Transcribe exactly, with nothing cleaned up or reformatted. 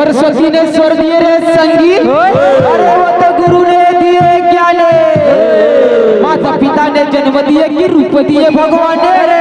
सरस्वती ने स्वर दिए रे संगी। अरे वो तो गुरु ने दिए ज्ञान। माता पिता ने जन्म दिए कि रूप दिए भगवान ने। अरे